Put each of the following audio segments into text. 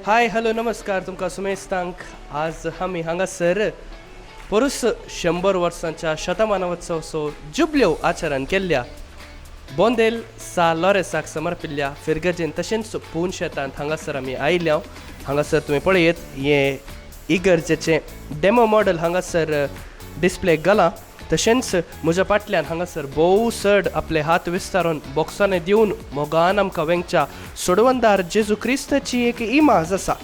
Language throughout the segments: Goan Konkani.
हाय हॅलो नमस्कार तुमकां सुमेस्तांक. आज आमी हांगासर पोरूस 100 वर्सांच्या शतमानोत्सव जुबल्यो आचरण केल्ल्या बोंदेल सा लॉरेसाक समर्पिल्ल्या फिरगर्जेन तशेंच पून शेतांत हांगासर आमी आयल्या. हांगासर तुमी पळयत हें इगर्जेचें डेमो मॉडल हांगासर डिस्प्ले घालां. तशेंच म्हज्या फाटल्यान हांगासर भोव चड आपले हात विस्तारून बॉक्सांनी दिवन मोगान आमकां वेंगच्या सोडवंदार जेजू क्रिस्ताची एक इमाज आसा.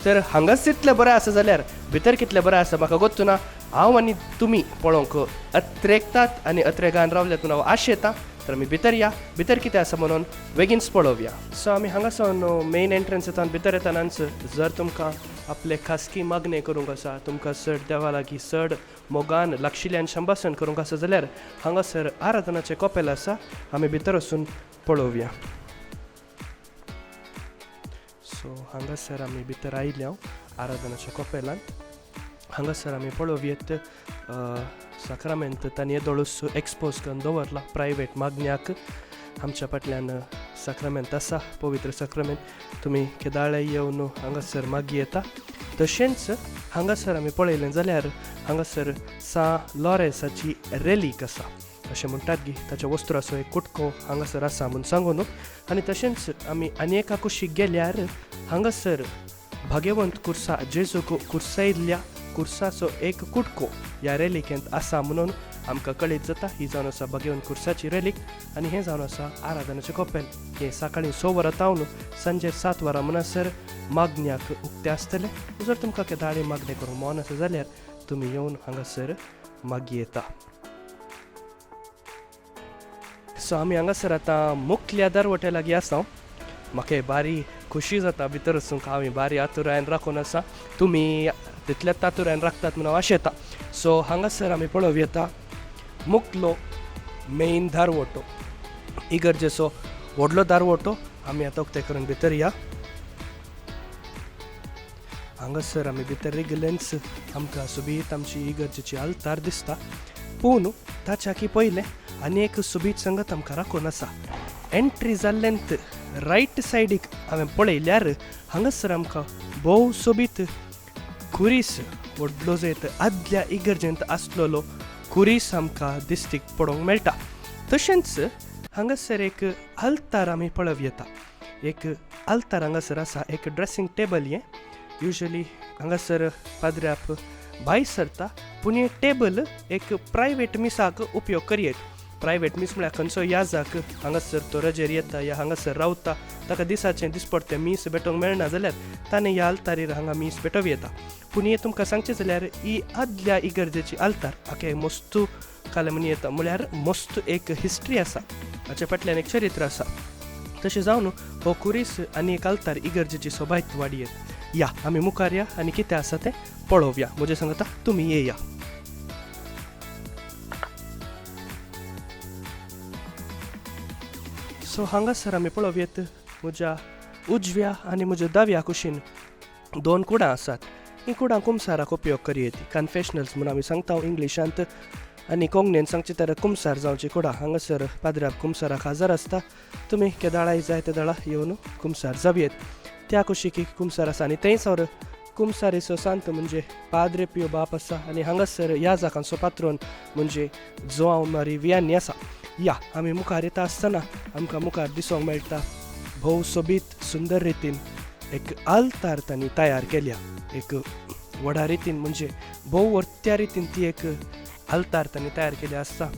तर हांगाच तितलें बरें आसा जाल्यार भितर कितलें बरें आसा म्हाका गोत्तू ना. हांव आनी तुमी पळोवंक अत्रेकतात आनी अत्रेगान रावल्यात म्हणून हांव आशेतां. तर आमी भितर या, भितर कितें आसा म्हणून बेगीनच पळोवया. सो आमी हांगासावन मेन एंट्रन्स येता भितर येतनाच जर तुमकां आपले खासगी मागणें करूंक आसा, तुमकां चड देवा लागीं चड मोगान लागशिल्ल्यान संभाशण करूंक आसा जाल्यार हांगासर आराधनाचें कपेल आसा. आमी भितर वचून पळोवया. सो हांगासर आमी भितर आयल्या आराधनाच्या कपेलांत. हांगासर आमी पळोवयेत साक्रामेंत तांणी येदोळूच एक्सपोज करून दवरला प्रायवेट मागण्याक. आमच्या फाटल्यान साक्रामेंत आसा, पवित्र साक्रामेंत. तुमी केदाळे येवन हांगासर मागी येता. तशेंच हांगासर आमी पळयलें जाल्यार हांगासर सा लॉरेसाची रेलीक आसा अशें म्हणटात गी. ताच्या वस्त्राचो एक कुटको हांगासर आसा म्हूण सांगू न्हू. आनी तशेंच आमी आनी एका कुशीक गेल्यार हांगासर भाग्यवंत कुर्सा जेजूक कुर्सायल्ल्या कुर्साचो एक कुटको ह्या रेलिकेंत आसा म्हणून आमकां कळीत जाता. ही जावन आसा भाग्यवंत कुर्साची रेलीक आनी हें जावन आसा आराधनाचें कपेल. हें सकाळीं 6 वरां तावन सांजे 7 वरां म्हणसर मागण्याक उक्तें आसतलें. जर तुमकां केदाळी मागणें करूंक मन आसा जाल्यार तुमी येवन हांगासर मागी येता. सो आमी हांगासर आतां मुखल्या दरवट्या लागीं आसा. म्हाका बारी खुशी जाता भितर वचूंक. आमी बारी आतुरायन राखून आसा, तुमी तितल्याच आतुरायन राखतात म्हणून हांव आशेतां. सो हांगासर आमी पळोवं येता मुखलो मेन दारवटो, इगर्जेचो व्हडलो दारवटो. आमी आतां उक्ते करून भितर या. हांगासर आमी भितर रिगलेंच आमकां सोबीत आमची इगर्जेची आल्तार दिसता. पूण ताच्या की पयलें आनी एक सोबीत संगत आमकां राखून आसा. एंट्री जाल्ल्यांत रायट सायडीक हांवें पळयल्यार हांगासर आमकां भोव सोबीत खुरीस व्हडलो जंय आदल्या इगर्जेंत आसलेलो खुरीस आमकां दिस्टीक पडोवंक मेळटा. तशेंच हांगासर एक आल्तार आमी पळोवं येता. एक आल्तार हांगासर आसा, एक ड्रेसींग टेबल. हें युजली हांगासर पाद्र्याप भायर सरता, पूण हें टेबल एक प्रायवेट मिसाक उपयोग करयेत. प्रायवेट मीस म्हळ्यार खंयचो याजाक हांगासर तो रजेर येता या हांगासर रावता, ताका दिसाचें दिसपडटें मीस भेटोवंक मेळना जाल्यार ताणें ह्या आल्तारीर हांगा मीस भेटोवं येता. पूण हें तुमकां सांगचें जाल्यार ही आदल्या इगर्जेची आल्तार हाका मस्तू कालें म्हण येता, म्हळ्यार मस्त एक हिस्ट्री आसा, हाच्या फाटल्यान एक चरित्र आसा. तशें जावन हो खुरीस आनी एक आल्तार इगर्जेची सोबायत वाडी येत. या आमी मुखार या आनी कितें आसा तें पळोवया. म्हजें सांगता तुमी येया. सो हांगासर आमी पळोवयेत म्हज्या उजव्या आनी म्हज्या दाव्या कुशीन 2 कुडां आसात. हीं कुडां कुमसाराक उपयोग करयेत, कन्फेशनल्स म्हूण आमी सांगता इंग्लिशांत, आनी कोंकणीन सांगचें तर कुमसार जावची कुडां. हांगासर पाद्र्याप कुमसाराक हजर आसता. तुमी केदाळाय जाय तेदाळा येवन कुमसार जावयेत. त्या कुशीक एक कुमसार आसा आनी थंयसर कुमसारीचो सांत म्हणजे पाद्रे पियो बाप आसा आनी हांगासर ह्या जाकांचो पात्रोन म्हणजे जोआंव मारी वियानी आसा. या आमी मुखार येता आसतना आमकां मुखार दिसूंक मेळटा भोव सोबीत सुंदर रितीन एक आल्तार तांणी तयार केल्या. एक व्हडा रितीन म्हणजे भोव व्हडत्या रितीन ती एक आल्तार तांणी तयार केल्या आसता.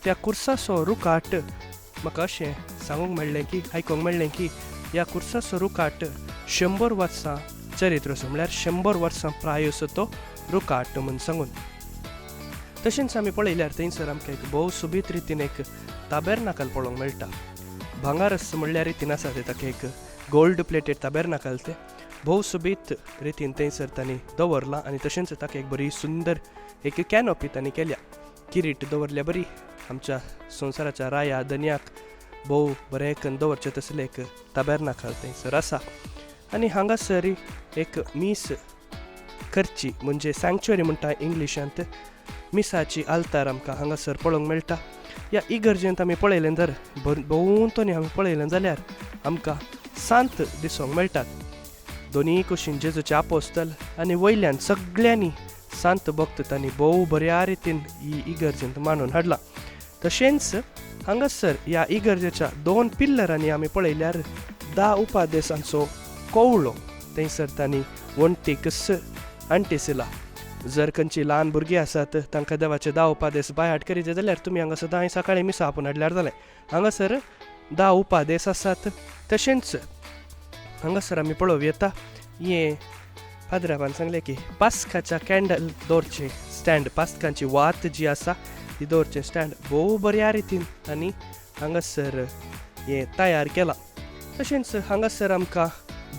त्या कुर्साचो रुकाट म्हाका अशें सांगूंक मेळ्ळें की आयकूंक मेळ्ळें की ह्या कुर्साचो रुकाट 100 वर्सां चरित्र असो, म्हळ्यार 100 वर्सां प्राय असो तो रुकाट म्हूण सांगून. तशेंच आमी पळयल्यार थंयसर आमकां एक भोव सोबीत रितीन एक ताबेरनाकल पळोवंक मेळटा. भांगारस म्हणल्यार रितीन आसा तें, ताका एक गोल्ड प्लेटेड ताबेरनाकल तें भोव सोबीत रितीन थंयसर तांणी दवरलां आनी तशेंच ताका एक बरी सुंदर एक कॅनोपी तांणी केल्या. किरीट दवरल्या बरी आमच्या संवसाराच्या राया धनयाक भोव बरें करून दवरचें तसलें एक ताबेरनाकल थंयसर आसा. आनी हांगासर एक मीस करची म्हणजे सँक्चुअरी म्हणटा इंग्लिशांत, मिसाची आल्तार आमकां हांगासर पळोवंक मेळटा. ह्या इगर्जेंत आमी पळयलें जर भोंवतणी आमी पळयलें जाल्यार आमकां सांत दिसूंक मेळटात. दोनूय कुशीन जेजूचे आपोस्तल आनी वयल्यान सगळ्यांनी सांत भक्त तांणी भोव बऱ्या रितीन ही इगर्जेंत मानून हाडला. तशेंच हांगासर ह्या इगर्जेच्या 2 पिल्लरांनी आमी पळयल्यार 10 उपादेसांचो कवळो थंयसर तांणी वण्टीकच अंटेसिला. जर खंयची ल्हान भुरगीं आसात तांकां देवाचे 10 उपादेस बायहाट करीत जाल्यार तुमी हांगा सदांय सकाळीं मिसा आपोवन हाडल्यार जालें. हांगासर 10 उपादेस आसात. तशेंच हांगासर आमी पळोवं येता हें पाद्राबान सांगलें की पास्काच्या कॅन्डल दवरचें स्टँड, पास्कांची वात जी आसा ती दवरचें स्टँड भोव बऱ्या रितीन आनी हांगासर हें तयार केलां. तशेंच हांगासर आमकां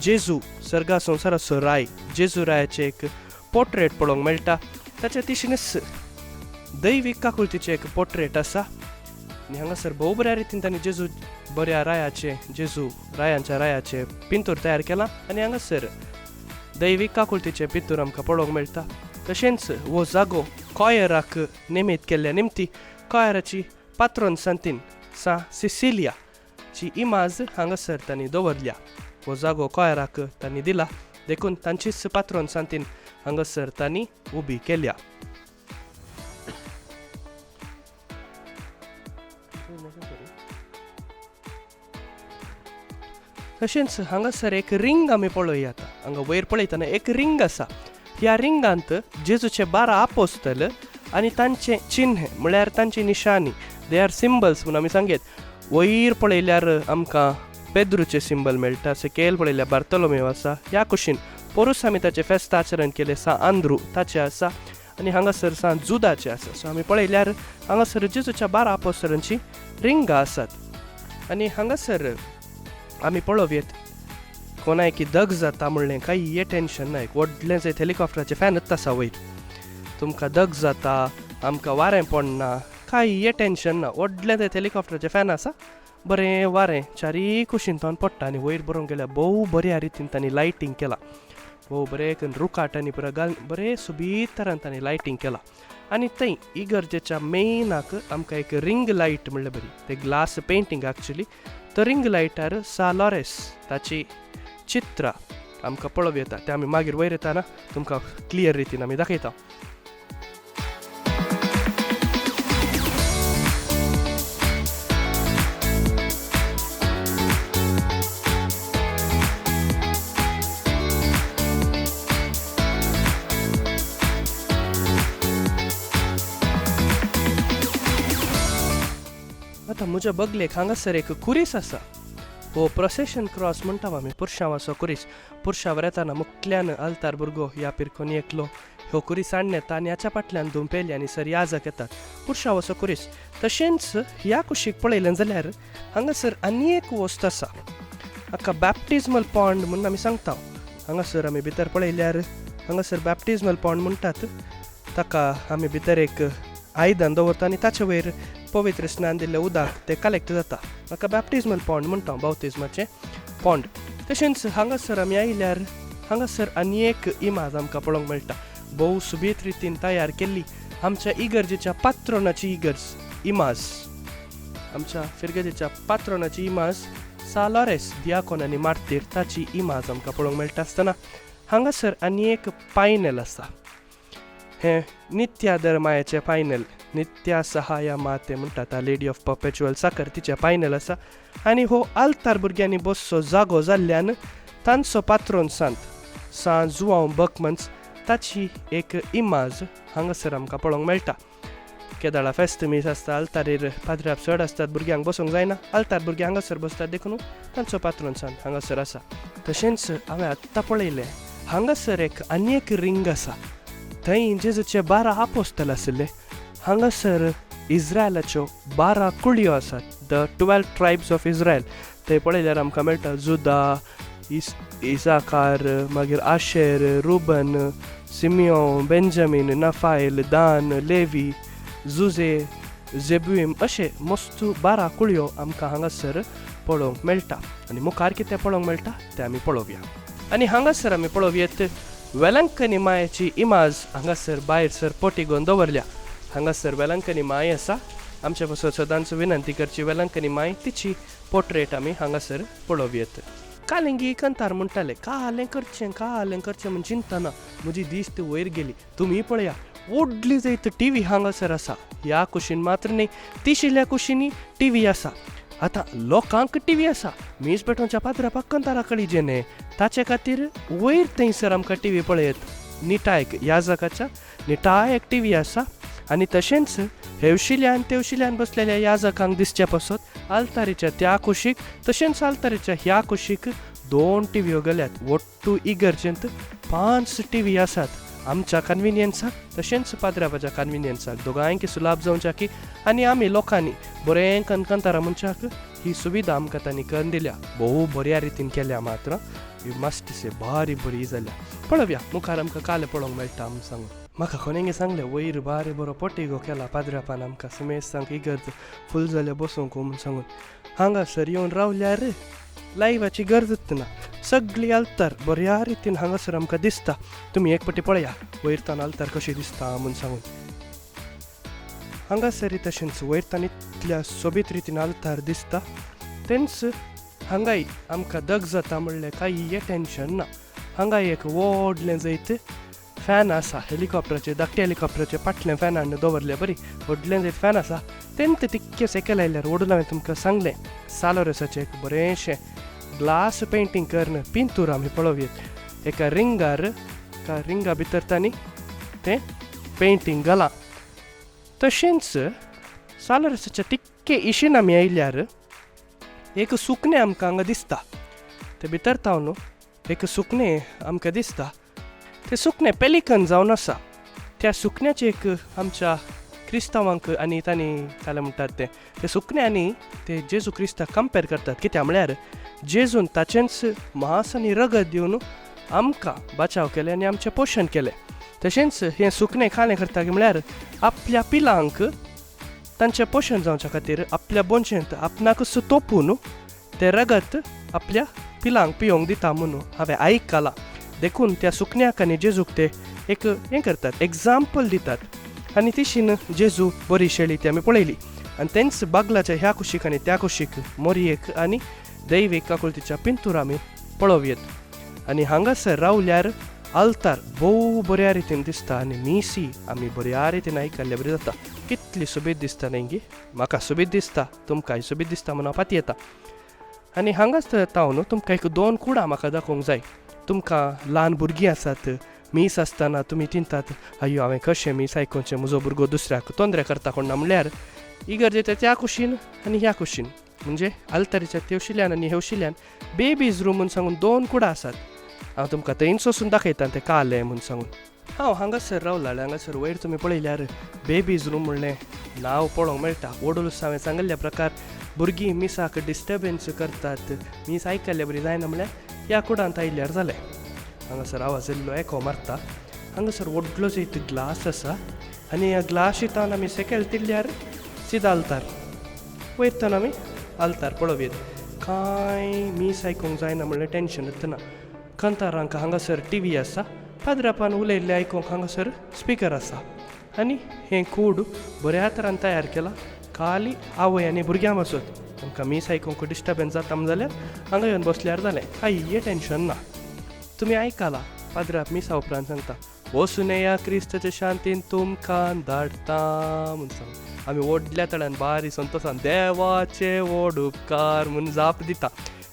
जेजू सर्गा संवसाराचो राय, जेजू रायाचें एक पोर्ट्रेट पळोवंक मेळटा. ताच्या तिशीनच दैवीक काकुळतीचें एक पोर्ट्रेट आसा आनी हांगासर भोव बऱ्या रितीन तांणी जेजू बऱ्या रायाचें, जेजू रायांच्या रायाचें पिंतूर तयार केलां आनी हांगासर दैवीक काकुळतीचें पिंतूर आमकां पळोवंक मेळटा. तशेंच हो जागो कॉयराक नेमीत केल्ल्या निमती कॉयराची पात्रोन सांतीन सा सिसिलिया ची इमाज हांगासर तांणी दवरल्या. हो जागो कॉयराक तांणी दिला देखून तांचीच पात्रोन सांतीन हांगासर तांणी उबी केल्या. तशेंच हांगासर एक रिंग आमी पळोवया. आतां हांगा वयर पळयतना एक रिंग आसा. ह्या रिंगांत जेजूचे 12 आपोस्तल आनी तांचें चिन्ह म्हळ्यार तांची निशानी, they are symbols म्हूण आमी सांगयत. वयर पळयल्यार आमकां पेद्रूचें सिंबल मेळटा, सकयल पळयल्यार बार्तोलोमेव आसा, ह्या कुशीन पोरूस आमी ताचें फेस्त आचरण केलें सा आंद्रू ताचें आसा आनी हांगासर सा जुदाचें आसा. सो आमी पळयल्यार हांगासर जेजूच्या 12 आपोस्तलांची रिंगां आसात आनी हांगासर आमी पळोवयेत कोणायकी दग जाता म्हणलें कांय हें टेंशन ना. एक व्हडलें जंय हेलिकॉप्टराचें फॅनूच आसा वयर, तुमकां दग जाता, आमकां वारें पडना, कांय हें टेंशन ना. व्हडलें जंय हेलिकॉप्टराचें फॅन आसा, बरें वारें चारीय कुशीन तोन पडटा आनी वयर बरोवंक गेल्यार भोव बऱ्या रितीन तांणी लायटींग केलां. भोव बरें करून रुखाट आनी पुरो घालून बरें सोबीत तरान तांणी लायटींग केलां. आनी थंय इगर्जेच्या मेनाक आमकां एक रिंग लायट म्हणल्यार बरी, ते ग्लास पेंटींग एक्चुली, तो रिंग लायटार सा लॉरेस ताची चित्रां आमकां पळोवं येता. ते आमी मागीर वयर येताना तुमकां क्लियर रितीन आमी दाखयता. आतां म्हज्या बगलेक हांगासर एक कुरीस आसा. हो प्रोसेशन क्रॉस म्हणटा आमी, पुरशांवाचो कुरीस. पुरशांवर येताना मुखल्यान आल्तार भुरगो ह्या पिरकोनी एकलो ह्यो कुरीस हाडून येता आनी हाच्या फाटल्यान दुमपेली आनी सर याजक येतात. पुरशांवाचो कुरीस. तशेंच ह्या कुशीक पळयलें जाल्यार हांगासर आनी एक वस्त आसा, हाका बॅप्टिजमल पॉन्ड म्हणून आमी सांगता. हांगासर आमी भितर पळयल्यार हांगासर बॅप्टिजमल पॉन्ड म्हणटात ताका. आमी भितर एक आयदन दवरता आनी ताचे वयर पवित्र स्नान दिल्लें उदक तें कलेक्ट जाता. हाका बॅप्टिजमल पॉन्ड म्हणटा, बाप्तिज्माचें पॉन्ड. तशेंच हांगासर आमी आयल्यार हांगासर आनी एक इमाज आमकां पळोवंक मेळटा, भोव सोबीत रितीन तयार केल्ली आमच्या इगर्जेच्या पात्रोनाची इगर्ज इमाज, आमच्या फिर्गजेच्या पात्रोनाची इमाज सा लॉरेस दियाकोन आनी मार्तीर ताची इमाज आमकां पळोवंक मेळटा आसतना हांगासर आनी एक पायनल आसा. हें नित्यादर मायेचें पायनल, नित्या सहाया माते म्हणटात, लेडी ऑफ पर्पेच्युअल साकर तिचें पायनल आसा. आनी हो आल्तार भुरग्यांनी बसचो जागो जाल्ल्यान तांचो पात्रोन सांत सा जुआंव बकमन्स ताची एक इमाज हांगासर आमकां पळोवंक मेळटा. केदाळा फेस्त मीस आसता, आल्तारीर पाद्राप चड आसतात, भुरग्यांक बसूंक जायना, आल्तार भुरगे हांगासर बसतात देखून तांचो पात्रोन सांत हांगासर आसा. तशेंच हांवें आत्तां पळयलें हांगासर एक आनी एक रिंग आसा, थंय जेजूचे 12 आपोस्तल आशिल्ले. हांगासर इस्रायलाच्यो 12 कुळयो आसात, the 12 tribes of Israel. थंय पळयल्यार आमकां मेळटा जुदा, इसाकार, मागीर आशेर, रुबन, सिमियो, बेंजामीन, नफायल, दान, लेवी, जुजे, जेब्युइम अशे मस्त 12 कुळयो आमकां हांगासर पळोवंक मेळटा. आनी मुखार कितें पळोवंक मेळटा तें आमी पळोवया. आनी हांगासर आमी पळोवयेत वेलंकनी मायेची इमाज हांगासर भायर सर पोटिगोन दवरल्या. हांगासर वेलंकनी माय आसा, आमच्या पासत सदांच विनंती करची वेलंकनी माय, तिची पोर्ट्रेट आमी हांगासर पळोवयेत. कालेंगी कंतार म्हणटाले. कालें करचें कालें करचें म्हूण चिंतना म्हजी दिश्ट वयर गेली. तुमी पळया, व्हडली जैत टी व्ही हांगासर आसा. ह्या कुशीन मात्र न्ही, तिशिल्ल्या कुशींनी टी व्ही आसा. आतां लोकांक टी व्ही आसा, मीस पेटोवच्या पाद्रापाक कंतारा कळीजे न्ही, ताचे खातीर वयर थंयसर आमकां टी व्ही पळयत निटायक ह्या जगाच्या निटायक टी व्ही आसा. आनी तशेंच हेवशिल्यान तेवशिल्यान बसलेल्या याजकांक दिसचे पासत आल्तारीच्या त्या कुशीक तशेंच आल्तारीच्या ह्या कुशीक 2 टी व्हीयो गेल्यात. वट्टू इगर्जेंत 5 टी व्ही आसात. आमच्या कन्विनियन्साक तशेंच पाद्राबाच्या कन्विनियन्साक दोगांयकी सुलाभ जावच्या की आनी आमी लोकांनी बरें कनकंतारा मनशाक ही सुविधा आमकां तांणी करून दिल्या. भोव बऱ्या रितीन केल्या, मात्र you must से बारी बरी जाल्या. पळोवया मुखार आमकां काले पळोवंक मेळटा आमी सांगून. म्हाका कोणेंगी सांगलें वयर बारी बरो पटिगो केला पाद्रापान आमकां सुमेस्तांक इगर्ज फूल जाल्या बसूंक म्हूण सांगून. हांगासर येवन रावल्यार लायवाची गरजच ना, सगळी आल्तार बऱ्या रितीन हांगासर आमकां दिसता. तुमी एक पटी पळया वयरतान आल्तार कशी दिसता म्हूण सांगून. हांगासर तशेंच वयरतान इतल्या सोबीत रितीन आल्तार दिसता. तेंच हांगाय आमकां दग जाता म्हणलें कांय टेंशन ना. हांगा एक व्हडलें जैत फॅन आसा, हेलिकॉप्टराचें, धाकटे हेलिकॉप्टराचें फाटलें फॅन हाडून दवरलें बरी व्हडलें जैत फॅन आसा. तें तितकें सकयल आयल्यार वडूल हांवें तुमकां सांगलें सालोरेसाचें एक बरेंशें ग्लास पेंटींग करून पिंतूर आमी पळोवयेत. एका रिंगार, एका रिंगा भितर तांणी तें पेंटींग घालां. तशेंच सालोरेसाच्या तितके इशीन आमी आयल्यार एक सुकणें आमकां हांगा दिसता. ते भितर तावन एक सुकणें आमकां दिसता. तें सुकणें पेलिकन जावन आसा. त्या सुकण्याचें एक आमच्या क्रिस्तांवांक आनी तांणी कालें म्हणटात तें ते सुकणें आनी ते जेजू क्रिस्ताक कंपेर करतात. कित्याक म्हळ्यार जेजून ताचेंच मांस आनी रगत दिवन आमकां बाचाव केलें आनी आमचें पोशण केलें. तशेंच हें सुकणें कालें करता म्हळ्यार आपल्या पिलांक तांचें पोशण जावच्या खातीर आपल्या बोनशेंत आपणाकच तोपून तें रगत आपल्या पिलांक पियोंक दिता म्हणून हांवें आयकलां. देखून त्या सुकण्याक आनी जेजूक ते एक हें करतात, एग्जाम्पल दितात. आनी तिशीन जेजू बरी शेळी ती आमी पळयली. आनी तेंच बागलाच्या ह्या कुशीक आनी त्या कुशीक मोरयेक आनी दैवीक काकुळतीच्या पिंतूर आमी पळोवयेत. आनी हांगासर रावल्यार आल्तार भोव बऱ्या रितीन दिसता आनी मिसी आमी बऱ्या रितीन आयकल्ले बरी जाता. कितली सोबीत दिसता न्ही गी, म्हाका सोबीत दिसता, तुमकांय सोबीत दिसता म्हणून हांव पातयेता. आनी हांगाच तावन तुमकां एक 2 कुडां म्हाका दाखोवंक जाय. तुमकां ल्हान भुरगीं आसात, मीस आसतना तुमी चिंतात अय्यो हांवें कशें मीस आयकोवचें, म्हजो भुरगो दुसऱ्याक तोंदरे करता कोण ना म्हणल्यार इगर्जेच्या त्या कुशीन आनी ह्या कुशीन म्हणजे आल्तारीच्या तेवशिल्यान आनी हेवशिल्यान बेबीज रूम म्हूण सांगून 2 कुडां आसात. हांव तुमकां थंयच वचून दाखयता तें कालें म्हूण सांगून. हांव हांगासर रावला, हांगासर वयर तुमी पळयल्यार बेबीज रूम म्हणलें नांव पळोवंक मेळटा. वडूल हांवें सांगिल्ल्या प्रकार भुरगीं मिसाक डिस्टर्बन्स करतात, मीस आयकल्ले बरी जायना म्हणल्यार ह्या कुडांत आयल्यार जालें. हांगासर आवाज येयल्लो एको मारता. हांगासर व्हडलो एक ग्लास आसा आनी ह्या ग्लास शितान आमी सकयल तिडल्यार सिदा आल्तार वयरतान आमी आल्तार पळोवयेत. कांय मीस आयकूंक जायना म्हणल्यार टेंशनूच ना. कंतारांक हांगासर टी व्ही आसा, पाद्रापान उलयल्लें आयकूंक हांगासर स्पिकर आसा. आनी हें कूड बऱ्या तरान तयार केलां खाली आवय आनी भुरग्यां पासत. तुमकां मीस आयकूंक डिस्टर्बन्स जाता म्हण जाल्यार हांगा येवन बसल्यार जालें, कांय टेंशन ना. तुमी आयकलां पाद्राप मिसा उपरांत सांगता वचून येया क्रिस्ताच्या शांतीन तुमकां धाडटा म्हूण सांगून. आमी व्हडल्या तळ्यान बारी संतोसान देवाचे व्हड उपकार म्हूण जाप दिता.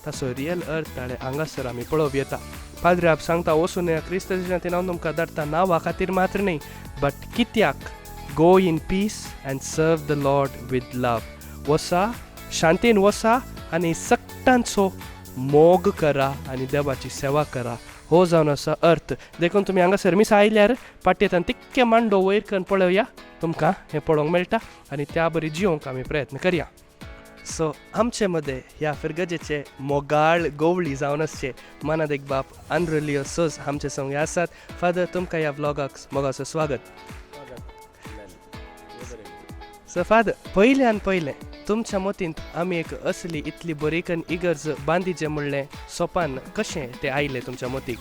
ताचो रियल अर्थ ताणें हांगासर आमी पळोवप येता. पाद्राप सांगता वचून येया क्रिस्ताच्या शांतीन हांव तुमकां धाडटा नांवा खातीर मात्र न्ही, बट कित्याक go in peace and serve the Lord with love. वसा शांतीन वसा आनी सगटांचो मोग करा आनी देवाची सेवा करा, हो जावन आसा अर्थ. देखून तुमी हांगासर मिसा आयल्यार पाटयेंतल्यान तिक्के मांडो वयर करून पळोवया, तुमकां हें पळोवंक मेळटा आनी त्या बरी जियोंक आमी प्रयत्न करया. सो आमचे मदें ह्या फिरगजेचे मोगाळ गोवळी जावन आसचे मानादेक बाप आंद्रलियो सोज आमचे संग आसात. फादर, तुमकां ह्या व्लॉगाक मोगाचो स्वागत. सो फादर, पयल्यान पयलें तुमच्या मतींत आमी एक असली इतली बरीकन इगर्ज बांदिचें म्हणलें सोपान कशें तें आयलें तुमच्या मतीक?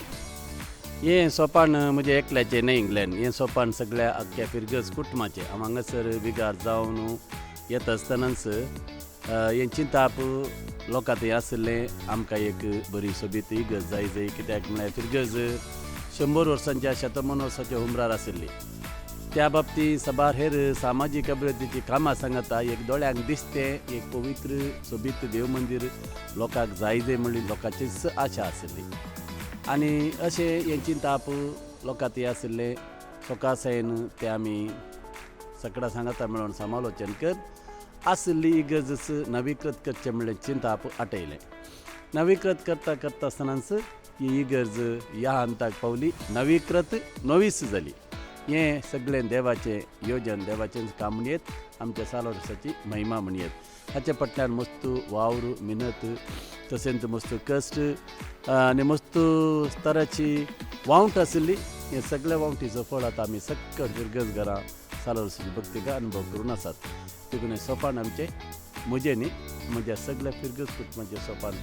हें सोपान म्हजें एकल्याचें न्हय इंग्लंड, हें सोपान सगळ्या आख्ख्या फिरगज कुटुंबाचें. हांव हांगासर बिगार जावन येता आसतनाच हें चिंताप लोकां थंय आशिल्लें आमकां एक बरी सोबीत इगर्ज जाय जाय, कित्याक म्हळ्यार फिरगज 100 वर्सांच्या शतमानोत्सवाच्या हुमरार आशिल्ली. त्या बाबतींत साबार हेर सामाजीक अभिवृद्धीची कामां सांगता एक दोळ्यांक दिसतें एक पवित्र सोबीत देव मंदीर लोकांक जाय जाय म्हणली लोकांचीच आशा आशिल्ली. आनी अशें हें चिंताप लोकां थंय आशिल्लें सकाळसायन तें आमी सगळ्या सांगाता मेळोन समालोचन कर आशिल्ली इगर्जच नवीकृत करचें म्हणलें चिंताप आटयलें. नवीकृत करता करता आसतनाच ही इगर्ज ह्या हंताक पावली, नवीकृत नवीच जाली. हें सगळें देवाचें योजन, देवाचें काम म्हणयेत, आमच्या सालोरसाची महिमा म्हणयेत. हाच्या फाटल्यान मस्त वावर मिनत, तशेंच मस्त कश्ट आनी मस्त स्तराची वावंट आशिल्ली. हें सगळ्या वावटीचो फळ आतां आमी सक्कड फिरगज घरां सालोरसाची भक्तीका अनुभव करून आसात. देखून हें सोपान आमचें म्हजें न्ही, म्हज्या सगळ्या फिरगज कुटुंबाचें सोपान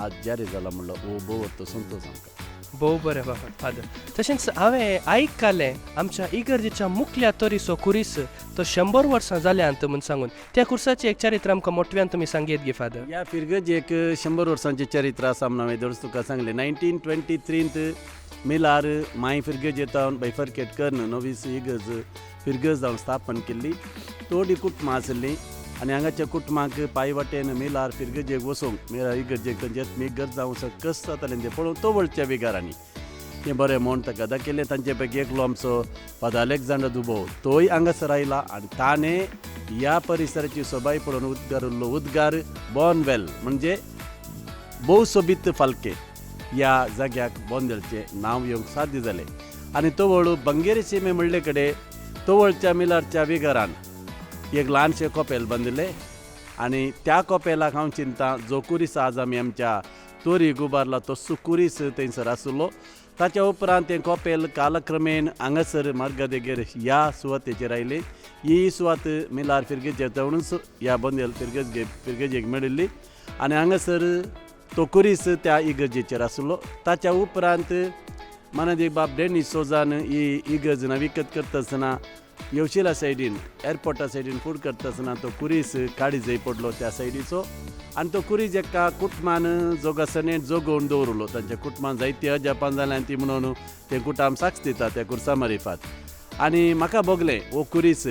आज जारी जाला म्हणलो हो भोव तो संतोश आमकां. भोव बरें बाबा फादर. तशेंच हांवें आयकलें आमच्या इगर्जेच्या मुखल्या तरीचो खुरीस तो 100 वर्सां जाल्यांत म्हूण सांगून, त्या खुर्साचें एक चरित्र आमकां मोटव्यान तुमी सांगयत गे फादर? ह्या फिरगजेक 100 वर्सांचें चरित्र आसा म्हणून हांवें दरस तुका सांगलें. 1923 मिलार माय फिरगजे तावन बैफरकेट करून नवीस इगर्ज फिरगज जावन स्थापन केल्ली. थोडीं कुटुंबां आशिल्लीं आनी हांगाच्या कुटुंबांक पांय वाटेन मिलार फिरगजेक वचूंक मिलार इगर्जेक तांचे आत्मीक गरज जावं कस जातालें तें पळोवन तवळच्या विगारांनी हें बरें म्हूण ताका दाखयलें. तांचे पैकी एकलो आमचो फादर अलेक्झांडर दुबो, तोय हांगासर आयला आनी ताणें ह्या परिसराची सोबाय पळोवन उद्गार उरलो उद्गार बॉनवेल म्हणजे भोव सोबीत फालके ह्या जाग्याक बोंदेलचें नांव येवंक साध्य जालें. आनी तवळ बंगेरी शिमे म्हणले कडेन तवळच्या मिलारच्या विगारान एक ल्हानशें कोपेल बांदिल्लें आनी त्या कोपेलाक हांव चिंता जो कुरीस आज आमी आमच्या तोरीक उबारला तो सुकुरीस थंयसर आशिल्लो. ताच्या उपरांत तें कोपेल कालक्रमेण हांगासर मार्गादेगेर ह्या सुवातेचेर आयलें. ही सुवात मिलार फिरगेजे जावनूच ह्या बोंदेल फिरगेजेक मेळिल्ली आनी हांगासर तो कुरीस त्या इगर्जेचेर आशिल्लो. ताच्या उपरांत मानादीक बाब डेनीस सोजान ही इगर्ज नवीकृत करता आसतना येवशिला सायडीन एअरपोर्टा सायडीन फूड करता आसतना तो कुरीस काळी पडलो त्या सायडीचो आनी तो कुरीस एका कुटमान जोगासणे जोगोवन दवरलो. तांच्या कुटमान जायती अजापान जाल्यान ती म्हणून ते कुटाम साक्ष दिता त्या कुर्सा मारिफात. आनी म्हाका भोगलें हो कुरीस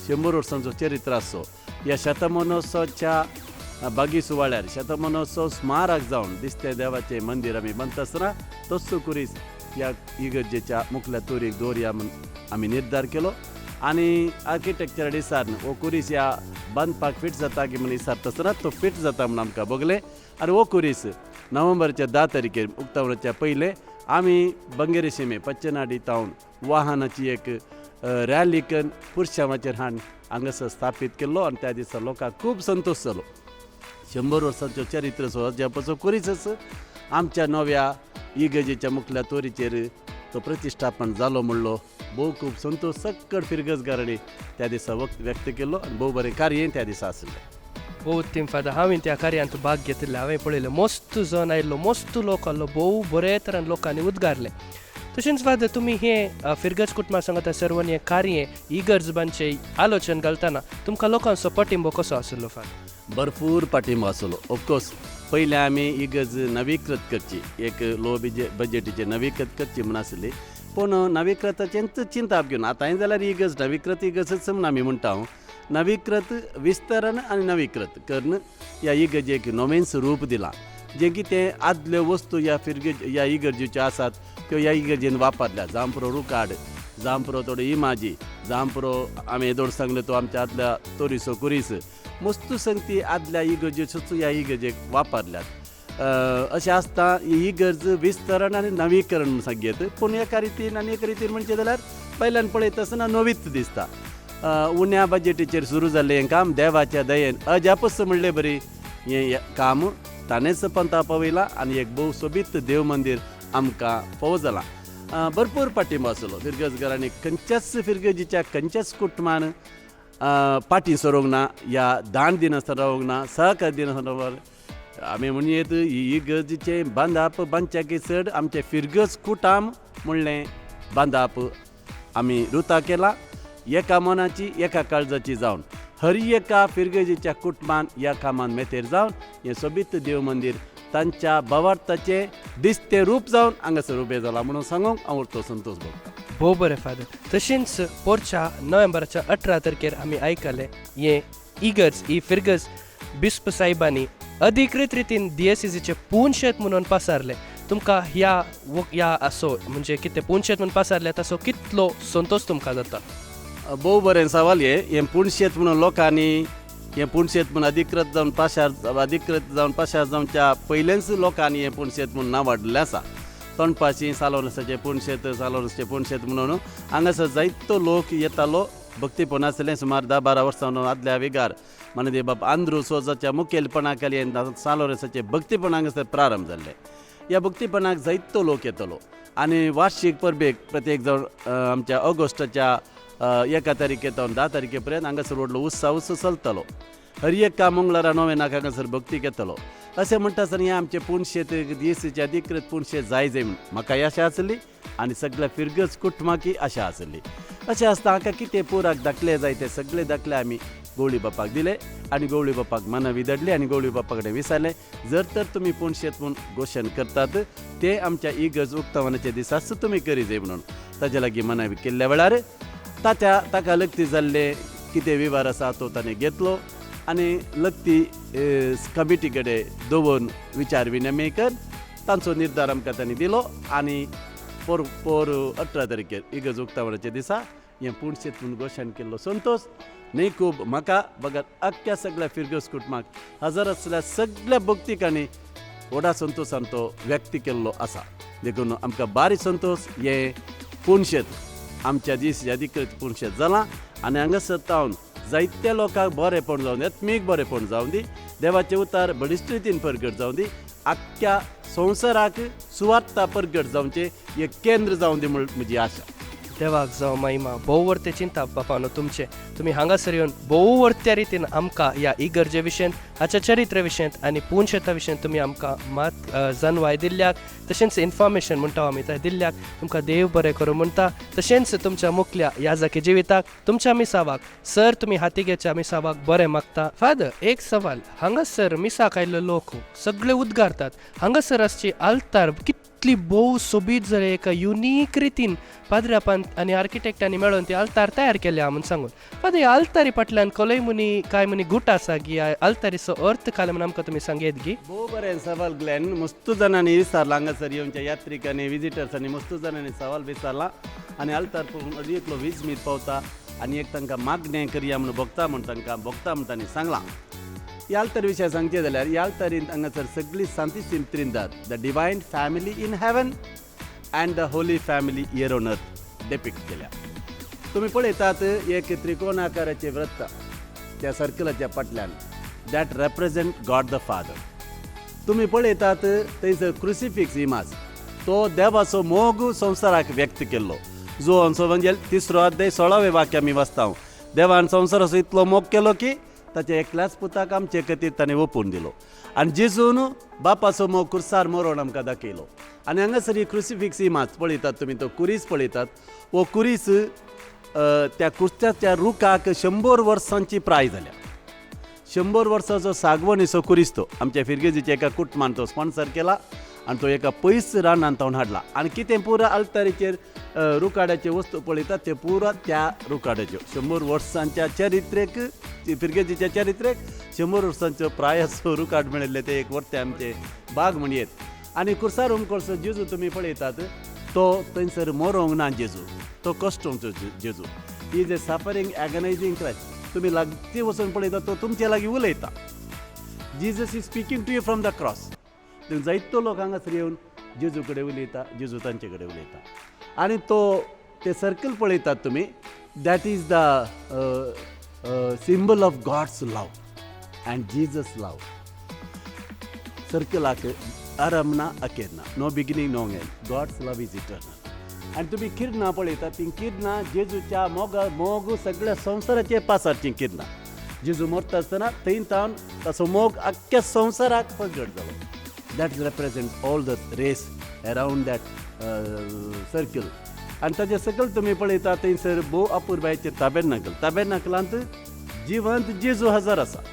100 वर्सांचो चरित्र आसचो. ह्या शतमानोत्सवाच्या बागी सुवाळ्यार शतमानोत्सव स्मारक जावन दिसते देवाचें मंदीर आमी बांदता आसतना तोच कुरीस ह्या इगर्जेच्या मुखल्या तोरीक दवरया म्हूण आमी निर्धार केलो. आनी आर्किटेक्चर दिसान हो कुरीस ह्या बांदपाक फिट जाता की म्हूण विचारता आसतना तो फिट जाता म्हूण आमकां भोगलें. आनी हो कुरीस नोव्हेंबरच्या 10 तारखेर उक्तावणाच्या पयलें आमी बंगेरी शिमे पच्चनाडी तावन वाहनाची एक रॅली करून पुरशांवाचेर हाडून हांगासर स्थापीत केल्लो आनी त्या दिसा लोकांक खूब संतोश जालो. 100 वर्सांचो चरित्र सुवात कुरीसच आमच्या नव्या इगर्जेच्या मुखल्या तोरीचेर तो प्रतिश्ठापन जालो म्हणलो भोव खूब संतोश सक्कड फिरगजगारांनी त्या दिसा व्यक्त केलो आनी भोव बरें कार्य त्या दिसा आशिल्लें. भोव उत्तम फादर. हांवें त्या कार्यांत भाग घेतिल्लें, हांवें पळयलें मस्त जण आयिल्लो, मस्त लोक आसलो, भोव बरे तरेन लोकांनी उद्गारलें. तशेंच फादर तुमी हें फिरगज कुटुंबा सांगता सर्वांनी हें कार्य इगर्ज बांदचें आलोचन घालतना तुमकां लोकांचो पाठिंबो कसो आशिल्लो फादर? भरपूर पाठिंबो आसलो. ऑफकोर्स पयलें आमी इगर्ज नवीकृत करची, एक लो बजेटीचेर नवीकृत करची म्हूण आसली, पूण नवीकृताचेंच चिंताप घेवन आतांय जाल्यार इगर्ज नवीकृत इगर्जच म्हूण आमी म्हणटा. हांव नवीकृत विस्तरण आनी नवीकृत करून ह्या इगर्जेक नवेंच रूप दिलां. जें कितें आदल्यो वस्तू ह्या फिरगज ह्या इगर्जेच्यो आसात त्यो ह्या इगर्जेन वापरल्या. जांपरो रुकाड, जांपरो थोडो इमाजी, जांपरो आमी येदोळ सांगले तो आमच्या आदल्या तोरीसो कुरीस, मस्तू संगती आदल्या इगर्जेच्योच ह्या इगर्जेक वापरल्यात. अशें आसता ही इगर्ज विस्तरण आनी नवीकरण म्हूण सांगयत, पूण एका रितीन आनी एका रितीन म्हणचें जाल्यार पयल्यान पळयता आसतना नवीच दिसता. उण्या बजेटीचेर सुरू जाल्लें हें काम देवाच्या दयेन अजापच म्हणले बरी हें काम ताणेंच पंता पावयलां आनी एक भोव सोबीत देव मंदीर आमकां फावो जालां. भरपूर पाठिंबो आसलो फिरगजगारांनी, खंयच्याच फिरगजीच्या खंयच्याच कुटुंबान फाटीं सरूंक ना, ह्या दान दिनासतना रावंक ना, सहकार दिनासतना रावंक. आमी म्हणयेत ही इगर्जेचें बांदाप बांदच्याकी चड आमचें फिरगज कुटाम म्हणलें बांदाप आमी रुता केला एका मनाची एका काळजाची जावन. हर एका फिरगर्जेच्या कुटुंबान ह्या कामान मेतेर जावन हें सोबीत देव मंदीर तांच्या भावार्थाचें दिसतें रूप जावन हांगासर उबें जालां म्हणून सांगूंक हांव उरतो संतोश भोगता. भोव बरें फादर. तशेंच पोरच्या नोव्हेंबराच्या 18 तारखेर आमी आयकलें हें इगर्ज ही फिरगर्ज बिस्प साहेबांनी अधिकृत रितीन दियेसीचें पुनशेत म्हणून पासारलें. तुमकां ह्या ह्या असो म्हणजे कितें पुनशेत म्हणून पासारलें ताचो कितलो संतोश तुमकां जाता? भोव बरें सवाल हें. हें पुणशेत म्हणून लोकांनी हें पुणशेत म्हणून अधिकृत जावन पाशार अधिकृत जावन पाशार जावच्या पयलेंच लोकांनी हें पुणशेत म्हणून नांव वाडलें आसा. तोंडपाशी सालोरसाचें पुणशेत, सालोरसाचें पुणशेत म्हणून हांगासर जायतो लोक येतालो. भक्तीपण आसलें. सुमार 10-12 वर्सां आदल्या विगार मानदेव बाब आंद्रू सोजाच्या मुखेलपणा खाली सालोरसाचें भक्तीपण हांगासर प्रारंभ जाल्लें. ह्या भक्तीपणाक जायतो लोक येतलो आनी वार्षीक परबेक प्रत्येक जावन आमच्या ऑगस्टाच्या 1 तारखे जावन 10 तारखे पर्यंत हांगासर व्हडलो उत्सव चलतलो. हर एका मंगळारा नोवेनाक हांगासर भक्ती घेतलो. अशें म्हणटा आसतना हें आमचें पुणशेत दियेसीचें अधिकृत पुणशेत जाय जाय म्हूण म्हाकाय आशा आसली आनी सगळ्या फिरगज कुटुंबाकय आशा आसली. अशें आसता हांकां कितें पुराक दाखले जाय ते सगळे दाखले आमी गवळी बापाक दिले आनी गवळी बापाक मनवी धाडली आनी गवळी बापा कडेन विचारलें, जर तर तुमी पुणशेत म्हूण घोशण करतात ते आमच्या इगर्ज उक्तावणाच्या दिसाच तुमी करी जाय म्हणून ताजे लागीं मनवी केल्ल्या वेळार ताच्या ताका लग्ती जाल्ले कितें विवार आसा तो ताणें घेतलो आनी लग्ती कमिटी कडेन दवरून विचार विनिमय कर तांचो निर्धार आमकां तांणी दिलो आनी पोर पोर 18 तारखेर इगर्ज उक्तावणाच्या दिसा हें पुणशेत म्हूण घोशण केल्लो संतोश न्ही खूब म्हाका बगर अख्ख्या सगळ्या फिरगज कुटुंबाक हजर आसल्या सगळ्या भक्तिकांनी व्हडा संतोशान तो व्यक्त केल्लो आसा. देखून आमकां बारी संतोश हें पुणशेत आमच्या दीस अधिकृत पुणशेत जालां आनी हांगासर तावन जायत्या लोकांक बरेंपण जावं दी, आत्मीक बरेंपण जावं दी, देवाचें उतार बळिश्ट रितीन परगट जावं दी, आख्ख्या संवसाराक सुवार्ता परगट जावचें हें केंद्र जावं दी म्हूण म्हजी आशा. देवाक जावं महिमा. भोव वर्ते चिंता बापानो तुमचें. तुमी हांगासर येवन भोव वर्त्या रितीन आमकां ह्या इगर्जे विशयन, हाच्या चरित्र विशयन आनी पुनशेता विशयन तुमी आमकां मात जनवाय दिल्ल्याक, तशेंच इन्फॉर्मेशन म्हणटा आमी तें दिल्ल्याक तुमकां देव बरें करूं म्हणटा. तशेंच तुमच्या मुखल्या याजकी जिविताक, तुमच्या मिसावाक सर तुमी हाती घेवच्या मिसावाक बरें मागता. फादर एक सवाल, हांगासर मिसाक आयिल्लो लोक सगळे उद्गारतात, हांगासर आसची आल्तार कितली भोव सोबीत जाली, एका युनीक रितीन पाद्र्यापान आनी आर्किटेक्टांनी मेळोन ती आल्तार तयार केल्या म्हूण सांगून. फादर ह्या आल्तारी फाटल्यान कोलय मुनी काय मुनी गूट आसा गी, आल्तारीचो अर्थ काय म्हूण आमकां तुमी सांगयत गी? भोव बरें सवाल ग्लॅन. मस्त जाणांनी विचारलां हांगासर येवच्या यात्रिकांनी, विजिटर्सांनी मस्त जाणांनी सवाल विचारला आनी आल्तार पळोवन अदी एकलो विजमीत पावता आनी एक तांकां मागणें करया म्हूण भोगता म्हूण तांकां भोगता म्हूण तांणी सांगलां. ह्या आल्तार विशय सांगचें जाल्यार ह्या आल्तारींत हांगासर सगळी सांतिसीम Trinidad, the divine family in heaven and the holy family here on earth depict केल्या. तुमी पळयतात एक त्रिकोण आकाराचें वृत्त त्या सर्कलाच्या फाटल्यान, that represent God the father. तुमी पळयतात थंयसर क्रुसिफिक्स इमाज, तो देवाचो मोग संवसाराक व्यक्त केल्लो. जो म्हणजे 3 अध्याय 16वें वाक्य आमी वाचता, देवान संवसाराचो इतलो मोग केलो की ताच्या एकल्याच पुताक आमचे खातीर ताणें ओपून दिलो आनी जेजून बापाचो मोग कुर्सार मरोण आमकां दाखयलो. आनी हांगासर ही क्रुसिफिक्स इमाज पळयतात तुमी, तो कुरीस पळयतात, हो कुरीस त्या कुर्साच्या रुखाक 100 वर्सांची प्राय जाल्या. 100 वर्साचो सागवणीचो कुरीस तो आमच्या फिरगेजीच्या एका कुटुंबान तो स्पॉन्सर केला आनी तो एका पयस रानान तावन हाडला. आनी कितें पुरा आल्तारीचेर रुखाड्याच्यो वस्तू पळयतात त्यो पुरा त्या रुखाड्याच्यो 100 वर्सांच्या चरित्रेक, फिरगेजीच्या चरित्रेक 100 वर्सांचो प्रायाचो रुखाड मेळिल्ले ते एक वर्ते आमचे बाग म्हणयेत. आनी कुर्सार उमकोळसो जेजू तुमी पळयतात तो थंयसर मरोंक ना जेजू, तो कश्टोंचो जेजू, is a suffering agonising Christ. तुमी लागीं वचून पळयतात तो तुमचे लागीं उलयता. Jesus is speaking to you from the cross. जायतो लोक हांगासर येवन जेजू कडेन उलयता, जेजू तांचे कडेन उलयता. आनी तो ते सर्कल पळयतात तुमी, that is the symbol of God's love and Jesus love. सर्कलाक आरंभ ना अखेर ना, no beginning no end, God's love is eternal. आनी तुमी किरणां पळयतात तीं किरणां जेजूच्या मोगा मोग सगळ्या संवसाराचेर पासारचीं किरणां. जेजू मरता आसतना थंय तावन ताचो मोग आख्ख्या संवसाराक प्रगट जालो. That represent all the rays around that circle. आनी ताजे सकयल तुमी पळयता थंयसर भोव अपुरबायेचें ताबेर्नाकल. ताबेर्नाकलांत जिवंत जेजू हजर आसा.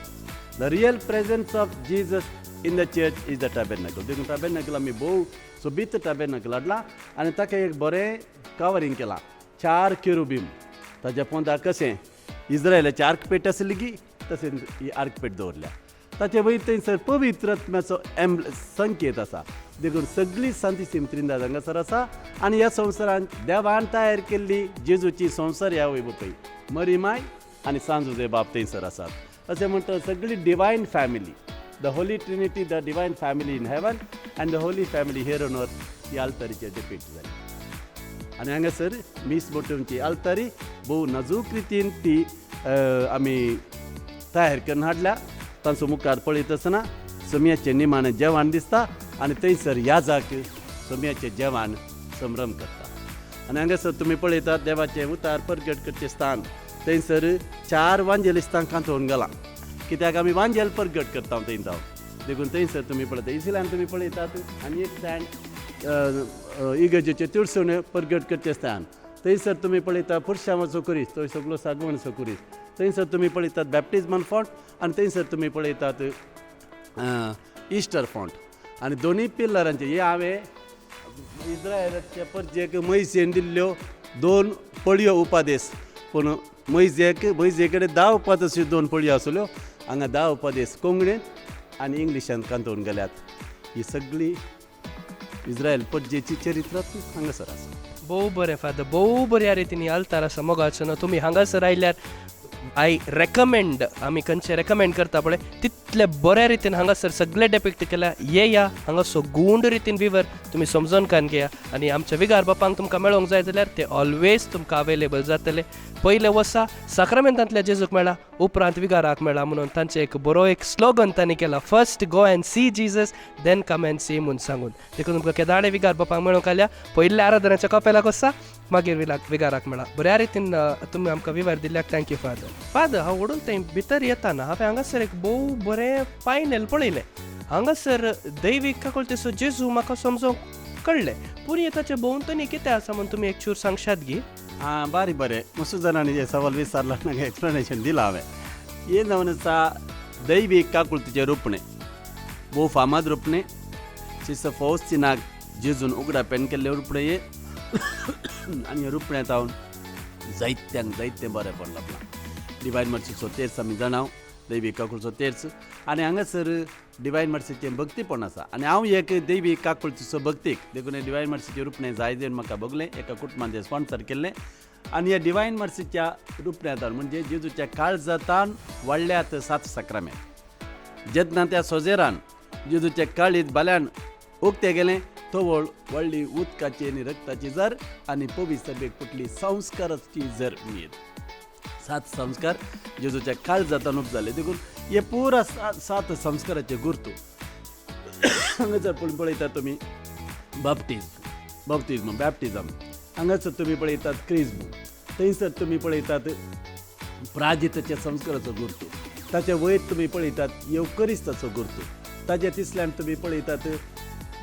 The real presence of Jesus in the church is the tabernacle. देखून टॅबरनॅकल आमी भोव सोबीत टॅबरनॅकल हाडलां आनी ताका एक बरें कवरींग केलां. 4 केरुबीम ताच्या पोंदा कशें इज्रायलाची आर्कपेट आसली की तशें ही आर्कपेट दवरल्या. ताचे वयर थंयसर पवित्र आत्म्याचो संकेत आसा. देखून सगळी सांतिसीम त्रिंदाद हांगासर आसा आनी ह्या संवसारांत देवान तयार केल्ली जेजूची संवसार ह्या वय पळय मरी माय आनी सांजुजे बाप थंयसर आसात. अशें म्हणटा सगळी divine family, the holy trinity, the divine family in heaven and the holy family here on earth ही आल्तारीचेर डिपिक्ट जाली. आनी हांगासर मीस बोटोवची आल्तारी भोव नाजूक रितीन ती आमी तयार करून हाडल्या. तांचो मुखार पळयत आसतना सोम्याचें निमाणें जेवण दिसता आनी थंयसर याजाक सोम्याचें जेवण संभ्रम करता. आनी हांगासर तुमी पळयतात देवाचें उतार परगट करचें स्थान, थंयसर 4 वांजेलिस्तां कांतोवन गेलां कित्याक आमी वांजेल परगट करता थंय जावन. देखून थंयसर तुमी पळयता इसिल्यान तुमी पळयतात आनी एक स्टँड इगर्जेचें तिळसुणें परगट करचें स्थान, थंयसर तुमी पळयता पुरशांवाचो कुरीस, थंय सगळो सागवणचो कुरीस, थंयसर तुमी पळयतात बॅप्टिजमन फॉन्ट आनी थंयसर तुमी पळयतात इस्टर फॉन्ट. आनी दोनूय पिल्लरांचे हे हांवें इज्रायलाच्या परजेक मैसेन दिल्ल्यो 2 पळयो उपादेस, पूण मैजे कडेन 10 उपादेस 2 पळयो आसल्यो, हांगा 10 उपादेस कोंकणींत आनी इंग्लिशांत कांतोवन गेल्यात. ही सगळी इज्रायल परजेची चरित्र हांगासर आसा. भोव बरें फादर, भोव बऱ्या रितीन आल्तार आसा मोगाचो न्हू. तुमी हांगासर आयल्यार I recommend, आमी खंयचे रेकमेंड करता पळय तितले बऱ्या रितीन हांगासर सगळे डेपिक्ट केल्या. येया हांगासो गूंड रितीन विवर तुमी समजून कान घेया आनी आमच्या विगार बापांक तुमकां मेळोंक जाय जाल्यार ते ऑलवेज तुमकां अवेलेबल जातले. पयले वर्सा साक्रामेंतांतल्या जेजूक मेळा, उपरांत विगाराक मेळा म्हणून तांचें एक बरो एक स्लोगन तांणी केला, first go and see Jesus then come and see म्हूण सांगून. देखून तुमकां केदाळे विगार बापांक मेळोंक आयल्या पयल्या आराधनाच्या कपेलाक वसा, मागीर विगाराक मेळा. बऱ्या रितीन तुमी आमकां विवर दिल्याक thank you father. Father, हांव ओडून थंय भितर येताना हांवें हांगासर एक भोव बरें पायनेल पळयलें. हांगासर दैवीक काकुळतेचो जेजू म्हाका समजोंक कळ्ळें, पूण हे ताचे भोंवतणी कितें आसा म्हूण तुमी एक चूर सांगशात गी? आं बारी बरें, मस्त जाणांनी जे सवाल विचारला नाका एक्सप्लेनेशन दिलां हांवें. हें जावन आसा दैवीक काकुळतीचें रुपणें, भोव फामाद रुपणें, शिस्त फौस्तिनाक जेजून उगडा पेन केल्लें रुपणें हें. आनी ह्या रुपण्यांत हांव जायत्यांक जायतें बरेंपण लाबलां. डिवायन मर्सीचो तेर्स आमी जाणाव, दैवीक काकुळचो तेर्स, आनी हांगासर डिवायन मर्सीचें भक्तीपण आसा. आनी हांव एक दैवीक काकुळतीचो भक्तीक, देखून डिवायन मर्सीचें रुपणें जाय जावन म्हाका भोगलें, एका कुटुंबान तें स्पॉन्सर केल्लें. आनी ह्या डिवायन मर्सीच्या रुपण्यांत म्हणजे जेजूच्या काळजातान वाडल्यात 7 साक्रामेंत. जेन्ना त्या सोजेरान जेजूच्या काळीत बाल्यान उक्तें गेलें, तवळ व्हडली उदकाची आनी रक्ताची जर आनी पवित्र सभेक फुटली संस्काराची जर उमेद. 7 संस्कार जेजूच्या काळजातान उपजाले. देखून हे पुरा 7 संस्काराचे गुर्तू हांगासर पळयतात तुमी बाप्तिज्म, बॅप्टिजम, हांगासर तुमी पळयतात क्रिज्म, थंयसर तुमी पळयतात प्राजिताच्या संस्काराचो गुर्तू, ताच्या वयर तुमी पळयतात येवकरिस्ताचो गुर्तू, ताच्या तिसल्यान तुमी पळयतात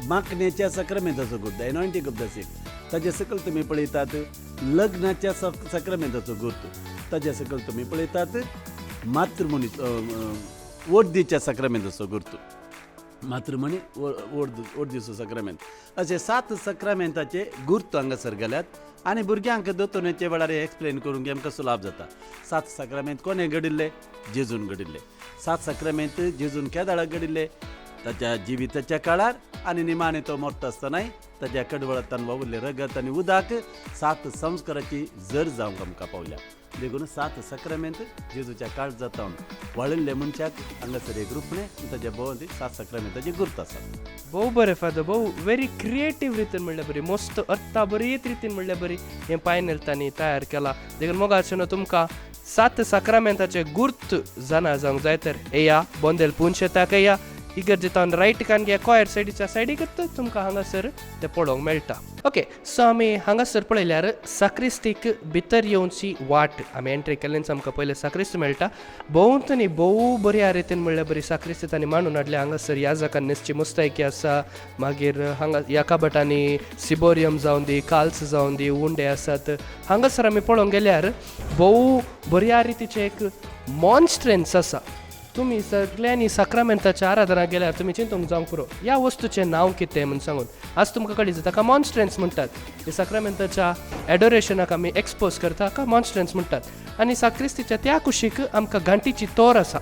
मागण्याच्या साक्रामेंताचो गुर्तू, एनॉयंटींग ऑफ the सीक, ताच्या सकयल तुमी पळयतात लग्नाच्या साक्रामेंताचो गुर्तू, ताच्या सकयल तुमी पळयतात मातृमणी वर्दीच्या साक्रामेंताचो गुर्तू, मातृमणी वर्दीचो साक्रामेंत. अशे 7 साक्रामेंताचे गुर्तू हांगासर गेल्यात. आनी भुरग्यांक दोतोरण्याच्या वेळार एक्सप्लेन करूंक आमकां सुलाभ जाता. 7 साक्रामेंत कोणें घडिल्ले? जेजून घडिल्ले. 7 साक्रामेंत जेजून केदाळाक घडिल्ले? ताच्या जिविताच्या काळार आनी निमाणें तो मरता आसतनाय ताच्या कडवळांतल्यान वावुरलें रगत आनी उदक 7 संस्काराची जर जावंक आमकां पावल्या. देखून 7 साक्रामेंत जेजूच्या काळजांत वाळिल्ले मनशाक हांगासर एक रुपणें ताच्या भोंवती 7 साक्रामेंताची गुर्त आसा. भोव बरें फादर, भोव व्हेरी क्रिएटीव रितीन म्हणल्यार बरी, मस्त अर्था बरीच रितीन म्हणल्यार बरी हें पायनेल तांणी तयार केला. देखून मोगाचें न्हू तुमकां 7 साक्रामेंताचे गुर्त जाणा जावंक जाय तर येया बोंदेल पुनशेताक येया, इगर्जेतावन रायट कान घे कॉयर सायडीच्या सायडीक तुमकां हांगासर तें पळोवंक मेळटा. ओके, सो आमी हांगासर पळयल्यार साक्रिस्तीक भितर येवची वाट आमी एंट्री केल्ल्यान आमकां पयलें साक्रिस्त मेळटा. भोंवतणी भोव बऱ्या रितीन म्हणल्यार बरी साक्रिस्त तांणी मांडून हाडल्या. हांगासर याजकान न्हेसची मुस्तायकी आसा, मागीर हांगा ह्या कबटांनी सिबोरियम जावन दी, काल्स जावन दी, उंडे आसात. हांगासर आमी पळोवंक गेल्यार भोव बऱ्या रितीचें एक मॉन्स्ट्रन्स आसा. तुमी सगळ्यांनी साक्रामेंताच्या आराधना गेल्यार तुमी चिंतूंक जावंक पुरो ह्या वस्तूचें नांव कितें म्हूण सांगून. आज तुमकां कळीत ताका मॉन्स्ट्रन्स म्हणटात. हे साक्रामेंताच्या एडोरेशनाक आमी एक्सपोज करता ताका मॉन्स्ट्रन्स म्हणटात. आनी साक्रिस्तीच्या त्या कुशीक आमकां घांटीची तोर आसा.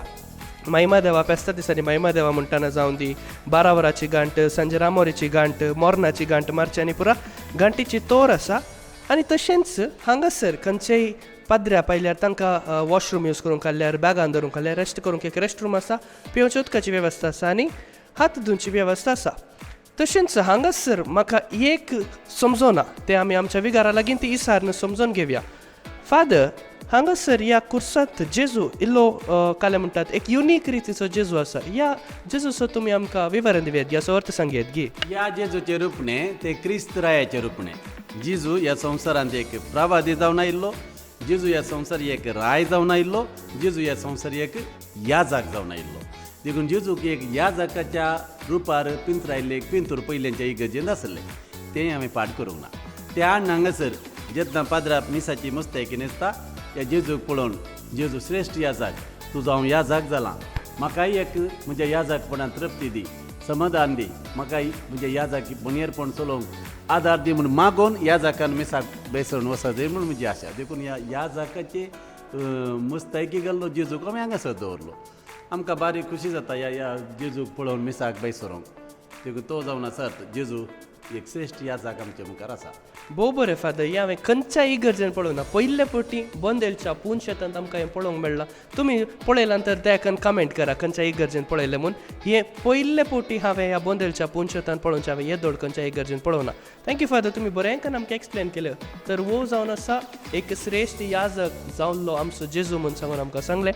महिमा देवा फेस्ता दिसांनी महिमा देवा म्हणटाना जावन दी, 12 वराची घांट, सांजे रामोरीची घांट, मोरनाची घांट मारची आनी पुरा घांटीची तोर आसा. आनी तशेंच हांगासर खंयचेय पाद्र्या पायल्यार तांकां वॉशरूम यूज करूंक काडल्यार, बॅगान धरूंक काडल्यार, रेस्ट करूंक एक रेस्ट रूम आसा, पिवच्या उदकाची वेवस्था आसा आनी हात धुवची वेवस्था आसा. तशेंच हांगासर म्हाका एक समजोना, तें आमी आमच्या विगारा लागीं ती इसारन समजोन घेवया. फादर, हांगासर ह्या कुर्सांत जेजू इल्लो काले म्हणटात एक युनीक रितीचो जेजू आसा. ह्या जेजूचो तुमी आमकां विवरण दिवयात, ह्याचो अर्थ सांगयात गी. ह्या जेजूचें रुपणें तें क्रिस्त रायाचें रुपणें. जेजू ह्या संवसारांत एक प्रवादी जावन आयिल्लो, जेजू ह्या संवसार एक राय जावन आयिल्लो, जेजू ह्या संवसार एक याजक जावन आयिल्लो. देखून जेजूक एक याजकाच्या रुपार पिंतरायल्लें एक पिंतूर पयल्यांच्या इगर्जेंत आसलें, तें हांवें पाठ करूंक ना. तें हाडून हांगासर जेन्ना पाद्रा मिसाची मुस्तायकी न्हेसता ह्या जेजूक पळोवन, जेजू श्रेश्ठ याजक, तुजो हांव याजक जालां, म्हाकाय एक म्हज्या याजकपणान तृप्ती दी, समाधान दी, म्हाकाय म्हज्या याजक बणयेरपण चलोवंक आदार दी म्हूण मागून याजकान मिसाक बेसोवन वचत जाय म्हूण म्हजी आशा. देखून ह्या याजकाची मुस्तायकी घाल्लो जेजूक आमी हांगासर दवरलो. आमकां बारीक खुशी जाता ह्या ह्या जेजूक पळोवन मिसाक बेसरोंक. देखून तो जावन आसा जेजू एक श्रेश्ठ याजक आमच्या मुखार आसा. भोव बरें फादर, हें हांवें खंयच्याय इगर्जेन पळोवंक ना. पयले फावटी बोंदेलच्या पून शेतांत आमकां हें पळोवंक मेळ्ळां. तुमी पळयलां तर त्या कमेंट करा खंयच्या इगर्जेन पळयलें म्हूण. हें पयले फावटी हांवें ह्या बोंदेलच्या पून शेतांत पळोवचें, हांवें येदोळ खंयच्या इगर्जेन पळोवंक ना. Thank you father, तुमी बरें आमकां एक्सप्लेन केलें. तर वो जावन आसा एक श्रेश्ठ याजक जावल्लो आमचो जेजू म्हूण सांगून आमकां सांगलें.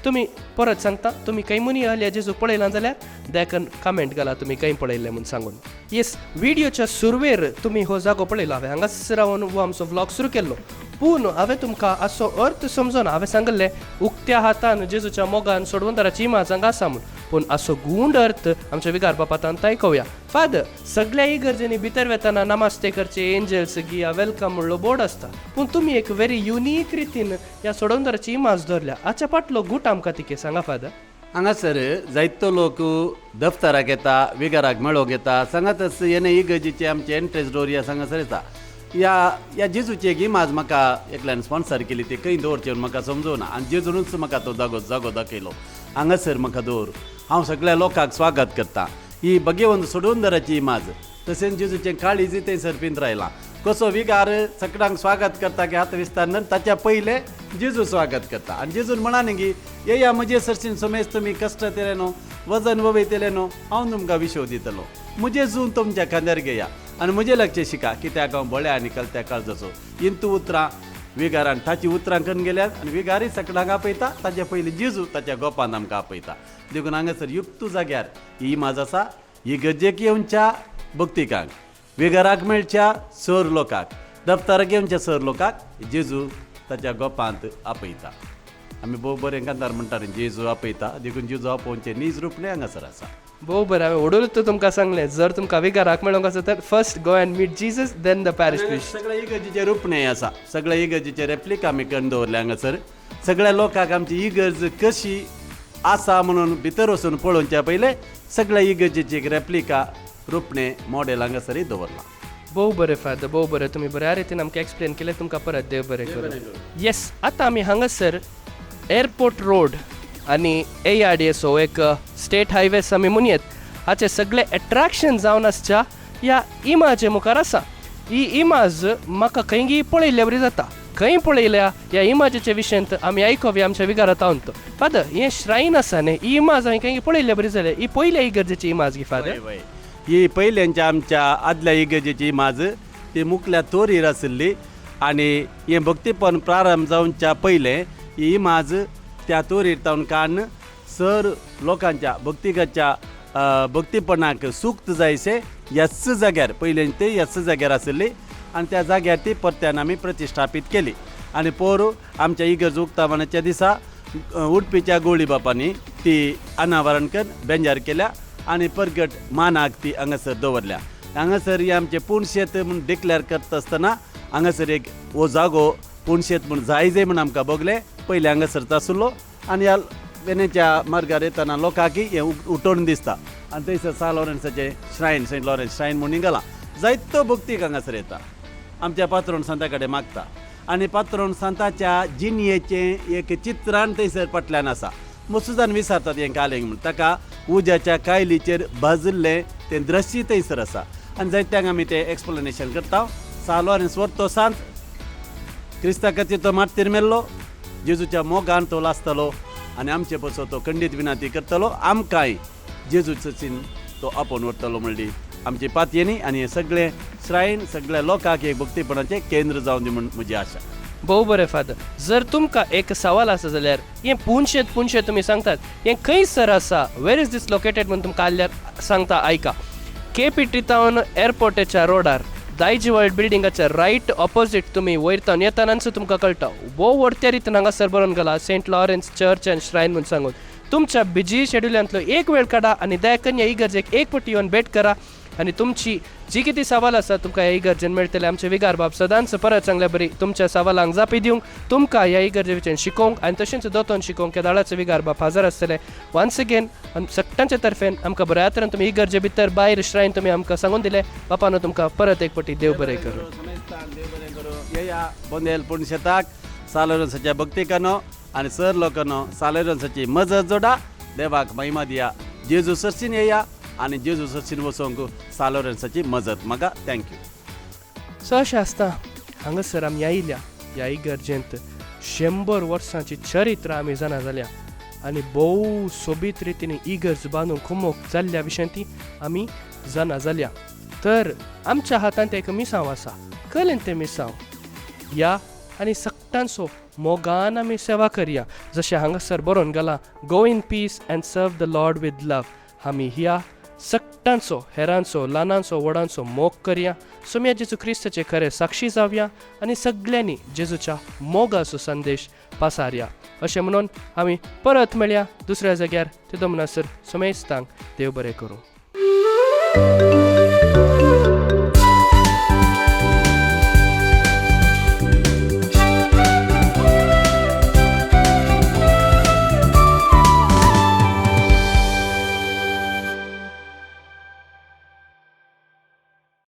तुमी परत सांगता, तुमी खंय मुनी आल्या जेजू पळयलां जाल्यार देखून कमेंट घाला तुमी खंय पळयल्लें म्हूण सांगून. येस, व्हिडियोच्या सुरवेर तुमी हो जागो पळयलो, हांवें हांगाच रावन हो आमचो व्लॉग सुरू केल्लो. पूण हांवें तुमकां असो अर्थ समजोना. हांवें सांगिल्लें उक्त्या हातान जेजूच्या मोगान सोडवंदाराची इमाज हांगा आसा म्हूण, पूण असो गूंड अर्थ आमच्या विगार बापातान आयकोया. फादर, सगळ्या इगर्जेंनी भितर वेताना नमास्ते करचे, एंजल्स गिया welcome म्हणलो बोर्ड आसता, पूण तुमी एक व्हेरी युनीक रितीन ह्या सोडवंदाराची इमाज दवरल्या. हाच्या फाटलो गूट आमकां तिके सांगा फादर. हांगासर जायतो लोक दफ्तराक येता, विगाराक मेळोंक येता, सांगातच येणे इगर्जेचे आमचे एंट्रन्स डोर ह्या हांगासर येता. ह्या ह्या जेजूची एक इमाज म्हाका एकल्यान स्पॉन्सर केली, ती खंय दवरचें म्हूण म्हाका समजूना आनी जेजूनच म्हाका तो जागो जागो दाखयलो, हांगासर म्हाका दवर, हांव सगळ्या लोकांक स्वागत करता. ही भगेवंत सोडवंदराची इमाज, तशेंच जेजूचें काळीज थंयसर पिंतरायलां. कसो विगार सगळ्यांक स्वागत करता की हात विस्तार, ताच्या पयलें जेजू स्वागत करता. आनी जेजून म्हणा न्ही की येया म्हजे सरशीन समेज तुमी कश्ट येतले न्हू, वजन वयतले न्हू, हांव तुमकां विशव दितलो, म्हजें जून तुमच्या खांद्यार घेया आनी म्हजें लागचें शिका, कित्याक हांव बळ्या आनी कलत्या काळजाचो. इंतू उतरां विगारान ताची उतरां करून गेल्यात आनी विगारय सगळ्यांक आपयता, ताच्या पयलीं जेजू ताच्या गोपान आमकां आपयता. देखून हांगासर युक्त जाग्यार ही इमाज आसा. ही गरजेक येवच्या भक्तिकांक, विगाराक मेळच्या सर लोकांक, दफ्तराक येवच्या सर लोकांक जेजू ताच्या गोपांत आपयता. आमी भोव बरें कांतार म्हणटा जेजू आपयता, देखून जेजू आपोवचें नीज रूपणें हांगासर आसा. भोव बरें, हांवें ओडून तुमकां सांगलें, जर तुमकां विगाराक मेळोंक आसा तर first go and meet Jesus, then the parish priest. सगळ्या इगर्जेचें रूपणें आसा, सगळ्या इगर्जेचे रेप्लिका आमी करून दवरल्या हांगासर. सगळ्या लोकांक आमची इगर्ज कशी आसा म्हणून भितर वचून पळोवच्या पयलें सगळ्या इगर्जेची एक रेप्लिका रूपणें मॉडेल हांगासरय दवरलां. भोव बरें फादर, भोव बरें, तुमी बऱ्या रितीन आमकां एक्सप्लेन केलें, तुमकां परत देव बरें करूं. येस, आतां आमी हांगासर एअरपोर्ट रोड आनी ARDS हो एक स्टेट हायवेस आमी म्हणयेत, हाचे सगळे एट्रॅक्शन जावन आसच्या ह्या इमाजे मुखार आसा. ही इमाज म्हाका खंयगी पळयल्ल्या बरी जाता. खंय पळयल्या ह्या इमाजेच्या विशयांत आमी आयकोया आमच्या विगारात आवन. फादर, हें श्रायन आसा न्ही, ही इमाज हांवें खंय पळयल्ल्या बरी जाल्या. ही पयल्या इगर्जेची इमाज गी फादर? ही पयल्यांच्या आमच्या आदल्या इगर्जेची इमाज ती मुकल्या तोरीर आशिल्ली आनी हें भक्तीपण प्रारंभ जावच्या पयलें ही इमाज त्या तोरीर तावन काडून सर लोकांच्या भक्तिकाच्या भक्तीपणाक सुक्त जायशे ह्याच जाग्यार पयलीं ते ह्याच जाग्यार आशिल्ली आनी त्या जाग्यार ती परत्यान आमी प्रतिश्ठापीत केली. आनी पोरू आमच्या इगर्ज उक्तावणाच्या दिसा उडपीच्या गोळी बापांनी ती अनावरण करून बेंजार केल्या आनी परगट मानाक ती हांगासर दवरल्या. हांगासर ही आमचें पुणशेत म्हूण डिक्लेर करता आसतना हांगासर एक हो जागो पुणशेत म्हूण जाय जाय म्हूण आमकां भोगलें. पयलीं हांगासर आशिल्लो आनी ह्या वेनेच्या मार्गार येतना लोकांकय हें उठोवन दिसता. आनी थंयसर सा लॉरेन्साचें श्रायन, सेंट लॉरेन्स श्रायन म्हूण निघालां. जायतो भक्तीक हांगासर येता, आमच्या पात्रोण सांता कडेन मागता आनी पात्रोण सांताच्या जिणयेचें एक चित्रान थंयसर फाटल्यान आसा. मसूजान विचारतात हें कालेंग म्हूण, ताका उज्याच्या कायलीचेर भाजिल्लें तें दृश्य थंयसर आसा आनी जायत्यांक आमी तें एक्सप्लेनेशन करता. सा लॉरेन्स व्हरतो सांत क्रिस्ता खातीर तो मार्तीर मेल्लो, जेजूच्या मोगान तो लासतलो आनी आमचे पासत तो खंडीत विनंती करतलो, आमकांय जेजूचो चिन्न तो आपोवन व्हरतलो म्हणली आमची पातयेनी. आनी हें सगळें श्रायन सगळ्या लोकांक एक भक्तीपणाचें केंद्र जावन दी म्हूण म्हजी आशा. भोव बरें फादर, जर तुमकां एक सवाल आसा जाल्यार हें पुनशेत पुनशेत तुमी सांगतात हें खंयसर आसा, वेर is these located म्हूण तुमकां आल्यार सांगता आयका. केपी टावन एअरपोर्टाच्या रोडार दायजी वर्ल्ड बिल्डिंगाच्या रायट ऑपोजीट तुमी वयर तावन येतनाच तुमकां कळटा. भोव व्हडत्या रितीन हांगासर बरोवन घाला Saint Lawrence church and shrine म्हूण सांगून. तुमच्या बिजी शेड्युलांतलो एक वेळ काडा आनी दयाकन्या इगर्जेक एक पटी येवन भेट करा आनी तुमची जी कितें सवाल आसा तुमकां ह्या इगर्जेन मेळटले. आमचे विगार बाब सदांच परत सांगल्या बरी तुमच्या सवालांक जापी दिवंक, तुमकां ह्या इगर्जे विशयन शिकोवंक आनी तशेंच दोतोन शिकोवंक ह्या दाळाचे विगार बाब हाजर आसतले. वन्स अगेन सगळ्यांच्या तर्फेन आमकां बऱ्या तरेन तुमी इगर्जे भितर भायर श्रायन तुमी आमकां सांगून दिले. बापानो तुमकां परत एक पटी देव बरें करूं. देव बरें करूं. येया बोंदेल पूण शेताक सालोरन्साच्या भक्तिकानो आनी सर लोकांनो सालोरन्साची मजत जोडा, देवाक महिमा दिया. जेजू सरसीन येया आनी जेजू सरसीन वचोंक सालोरन्साची मजत म्हाका. Thank you. सो अशें आसता हांगासर आमी आयल्या ह्या इगर्जेंत 100 वर्सांची चरित्र आमी जाणा जाल्या आनी भोव सोबीत रितीन इगर्ज बांदून खुमोक जाल्ल्या विशयांत आमी जाणा जाल्या. तर आमच्या हातांत एक मिसांव आसा, कलेन तें मिसांव या आनी सगळ्यांचो मोगान आमी सेवा करया. जशें हांगासर बरोवन घालां, go in peace and serve the Lord with love. आमी ह्या सगळ्यांचो, हेरांचो, ल्हानांचो, व्हडांचो मोग करया, सोम्या जेजू क्रिस्ताचे खरे साक्षी जावया आनी सगळ्यांनी जेजूच्या मोगाचो संदेश पासारया. अशें म्हणून आमी परत मेळया दुसऱ्या जाग्यार. ते म्हणसर समेस्तांक देव बरें करूं.